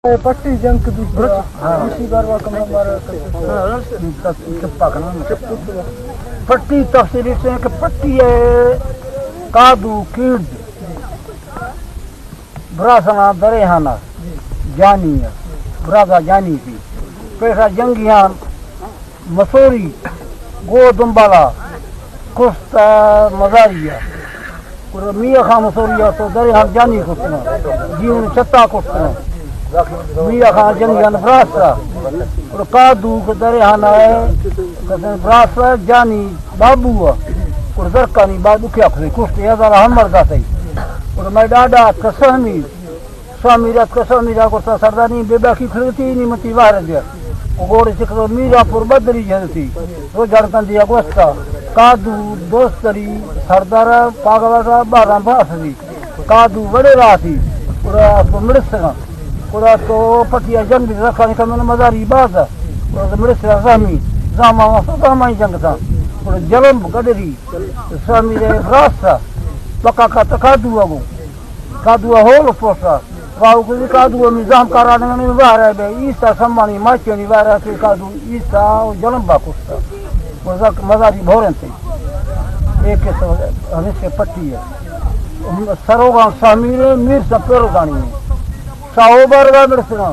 پٹی جنگ دوسرا، ہاں۔ اسی بار وا کم ہمارا چپا کنا۔ پٹی تفصیلی سے کہ پٹی ہے کادو کیڑ۔ براسنا درے ہانا جانی ہے۔ برازا جانی تھی۔ پیسہ جنگیان مسوری، گو دمبالا، کشت مزاری ء۔ گڑا میاں خان مسوری ء تو درے ہم جانی کشتنا، جیون چتا کشتنا۔ میاں خان جنگیان براس ء۔ گڑا کادو کہ درے ہان آئے، کسن براس ء جانی بابو ء۔ گڑا زرکانی بابو کیا کھے کشت یا دارا ہم مردا تئی۔ گڑا میں ڈاڈا کسہمی سامی رات کا سامی را کرتا سردانی بے باکی کھڑتی نی متی وار دیا۔ گوڑے چکر میرا پر بدری جھلتی۔ رو جھڑتن دیا گوستا۔ کادو دوستری سردارا پاگواگا باران باس دی۔ کادو وڑے راتی۔ پورا تو مڑسگا۔ پورا تو پٹیا جنگ رکھانی کمن مزاری باز۔ پورا تو مڑسگا زامی۔ زاما واسطہ زامائی جنگ تھا۔ پورا جلم گڈری۔ سامی رے راست۔ پکا کا تکادو اگو۔ کادو ء ہول پوسا۔ واو کدی کادو ء نظام کارا نگنی بہر ء بے ایسا سمانی ماچنی بہر ء کہ کادو ایسا او جلم با کشتا۔ گزک مزاری بھورن تھی۔ ایک سو ہمیشہ پٹی ہے۔ سروگان سامیر میر سپر گانی ہے۔ ساہو بارگا مرسنا۔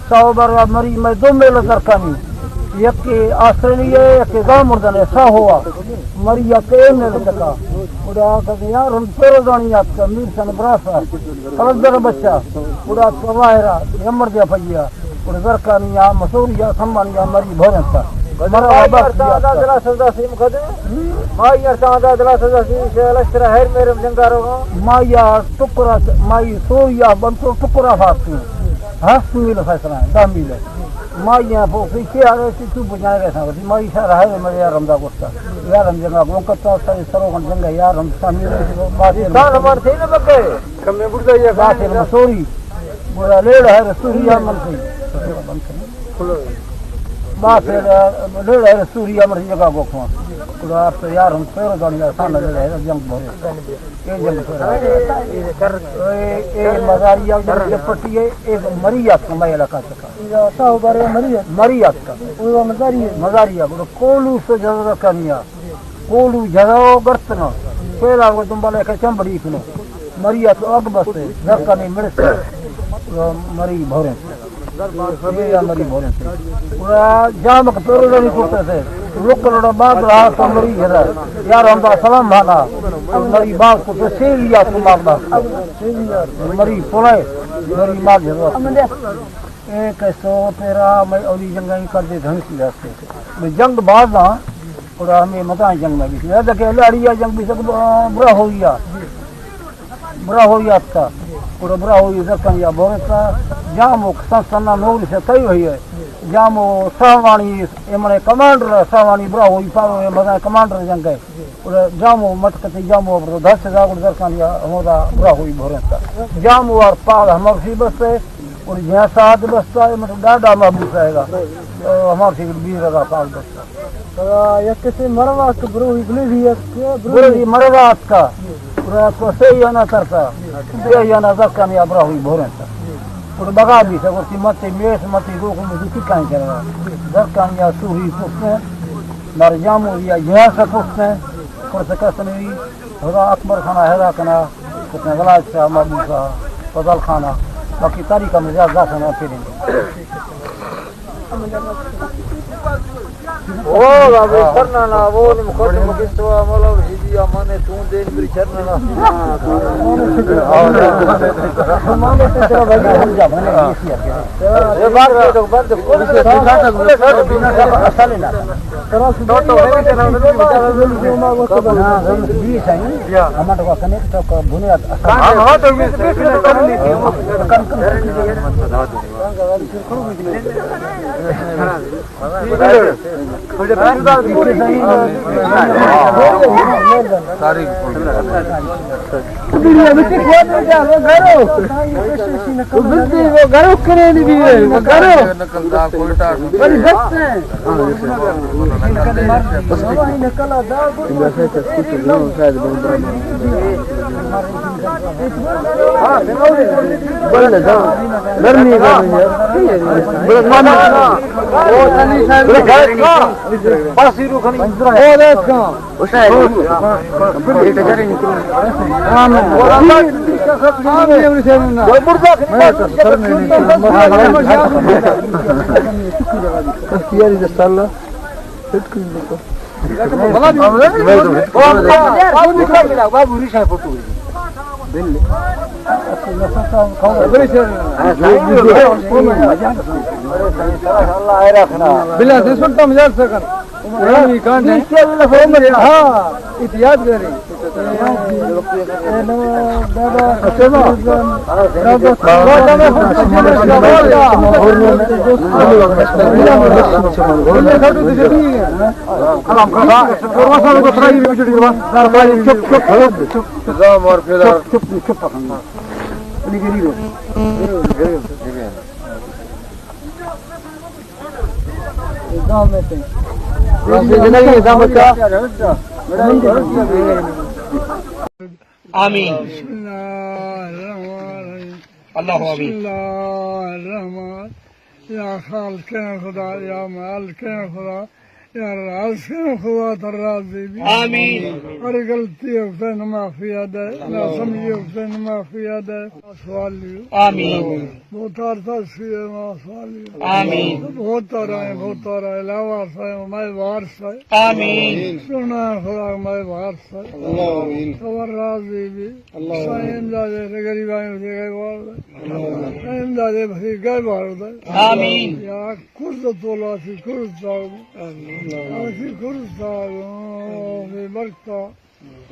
ساہو بارگا مری میں دو میل درکانی۔ یکے آسٹریلیا ہے، یکے گاں مردن ہے، ساہو آ۔ مری یکے میل تکا۔ گڑا آ کہتے یار ہم پیرو دانی آتکا، میر سن براسا۔ کلندر بچہ۔ گڑا آتکا واہرا، یمر دیا پجیا۔ گڑا زرکانی آ، مسوری آ، سمانی آ، مری بھرن تا۔ مرا آباد کیا آتکا۔ دلا سودا سیم کدے؟ ما یار تا دا دلا سودا سیم سے لشکر ہیر میرم جنگارو۔ ما یار ٹکرا، مائی سوری آ، بنتو ٹکرا فاتو۔ ہست میل فیصلہ ہے، دہ میل ہے۔ مائی یہاں پہ اسی کے آ رہے تھے، تو بجائے رہے سامنے۔ مائی شاہ رہا ہے، میرے یار ہمدا گوشتا۔ یار ہم جنگا گون کرتا، سارے سرو ہم جنگا، یار ہم سامنے رہے تھے، بات ہے۔ انسان ہمارے تھے نا بکے۔ کم میں بڑھتا یہ بات ہے، مسوری۔ بڑا لیڑ ہے، رسوری ہے، من سے۔ بات ہے، لیڑ ہے، رسوری ہے، من سے جگہ گوکھواں۔ بڑا آپ تو یار ہم سر دانی یار سامنے لیڑ ہے، جنگ بھرے۔ اے جنگ سر۔ اے، اے مزاری آ جنگ پٹی ہے، اے مری آتکا، مئے علاقہ تکا۔ ساہو بارے مری آتکا۔ مری آتکا۔ او مزاری ہے۔ مزاری آ، گڑا کولو سے جھگڑا کنیا۔ کولو جھگڑا گرتنا۔ پہلا وہ دنبالے کے چمبڑی کنو۔ مری آتکا اگ بستے، گھر کا نہیں مڑتے۔ مری بھورے۔ اے یا مری بھورے۔ پورا جام کا پیرو نہیں کرتے تھے۔ لوکل بات رہا تو مری جھگڑا۔ یار ہم دا سلام بھانا۔ مری بات کو تو سیل یا تو مارنا۔ مری پلائے، مری مار جھگڑا۔ ایک سو تیرہ میں اولی جنگ ہی کر دے دھنسی ہستے۔ میں جنگ باز ہاں، اور ہمیں مزہ جنگ میں بھی۔ یاد کہ لاڑی یا جنگ بھی سب برا ہو گیا۔ برا ہو گیا تھا۔ اور برا ہو گیا زکن یا بورتا۔ جام وہ سن سنا نور سے کئی ہوئی ہے۔ جام وہ ساوانی، اے منے کمانڈر ساوانی برا ہوئی پاو، اے مزہ کمانڈر جنگ ہے۔ اور جامو مٹکتے جامو ابرو دس ہزار گڑ درکان یا ہمودا برا ہوئی بھورنتا۔ جامو اور پال ہمر سی بستے، اور جہاں ساتھ بستا ہے، مطلب ڈاڈا محبوس آئے گا۔ ہمار سی بیر ہزار پال بستا۔ یا کسی مروا کہ برو ہی بلی بھی ہے، برو ہی مروا آتکا۔ برا تو سے یا نہ کرتا، سے یا نہ درکان یا برا ہوئی بھورنتا۔ اور بگا بھی سکو سی مت میس مت گو کو مجھے کائیں کرا۔ درکان یا سوری پوستے، مر جامو یا جہاں سے پوستے۔ پرس کس نہیں، خدا اکبر خانہ، حیرا کنا، کتنے بلاج سے، محبوب سے، فضل خانہ، باقی تاریخ میں زیادہ داخل نہ پھریں۔ او بابا، کرنا نا، وہ نم خود مکستوا، مولا وحیدی، امانے تون دین بری کرنا نا۔ ہمارے تو تیرا بھائی ہم جا بنے، یہ سی ہے۔ یہ بات تو بند، کل سے اصل ہے نا۔ گھرو کرے نہیں بھی ہے، گھرو۔ بڑی بس ہے۔ بلے جان، گرمی، گرمی۔ بلے ماما، بلے گھر کا، پاسی رو کھنی۔ او دیکھ کا۔ بلا سے سنتا مجال سکن۔ ہاں، احتیاط کریں۔ آمین۔ بسم اللہ الرحمن الرحیم۔ اللہ آمین۔ بسم اللہ الرحمن۔ یا خالق خدا، یا مالک خدا، یا رازق خدا، تر راضی بی۔ آمین۔ ہر غلطی ہوتے نما معافی دے، ناسمجھی ہوتے نما معافی دے۔ سوالی۔ آمین۔ بہتار تاثیر ما سوالی۔ آمین۔ بہتار آئے، بہتار آئے، لا وارث آئے، مئے وارث آئے۔ آمین۔ سونا خدا مئے وارث آئے۔ اللہ آمین۔ تر راضی بی۔ اللہ آمین۔ سائیں امداد غریباں دے گئے وارث آئے۔ اللہ آمین۔ سائیں امداد فقیر گئے وارث آئے۔ آمین۔ یا کرز تولا سی کرز تاو۔ آمین۔ سی کرز تاو۔ بے برکتا۔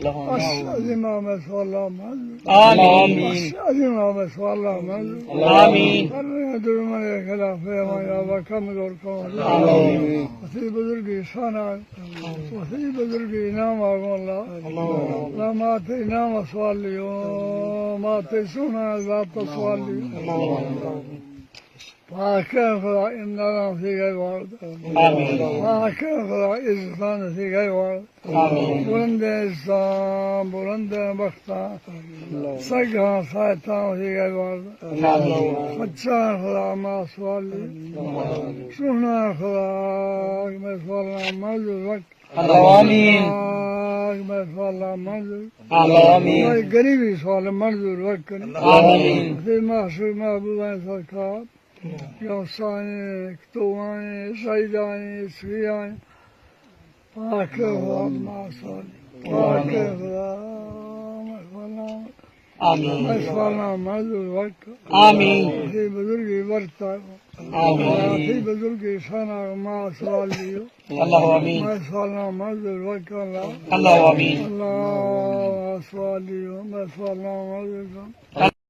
عرش عظیم ءَ مئے سوال ءَ منظور۔ آمین۔ عرش عظیم ءَ مئے سوال ءَ منظور۔ آمین۔ ہر دشمن ءِ خلاف ءَ ہمائی ءَ کمزور کن۔ آمین۔ وتی بزرگی شان ءَ، وتی بزرگی نام ءَ گوں اللہ۔ اللہ ما تئی نام ءَ سوالی اوں، ما تئی سونا ذات ءَ سوالی اوں۔ پاکیں خدا امداداں سی گئے وارد۔ آمین۔ پاکیں خدا عزتاں سی گئے وارد۔ آمین۔ بلندیں عزتاں، بلندیں بختاں۔ آمین۔ سگاں ساعتاں سی گئے وارد۔ آمین۔ سچاں خدا ما سوالی۔ آمین۔ سونا خدا مئے سوالاں منظور وک۔ اللہ آمین۔ مئے سوالاں منظور۔ اللہ آمین۔ مئے غریبی سوال منظور وک۔ آمین۔ سی معشوق محبوبیں سرکار۔ غوثائیں، کتوائیں، سیدائیں، سویائیں۔ پاک خدا ما سوالی۔ پاک خدا ما سوالاں۔ آمین۔ ما سوالاں منظور وک۔ آمین۔ سی بزرگی ورتا۔ آمین۔ سی بزرگی شان ءَ ما سوالی۔ اللہ آمین۔ ما سوالاں منظور وک اللہ۔ اللہ آمین۔ اللہ سوالی، ما سوالاں منظور وک۔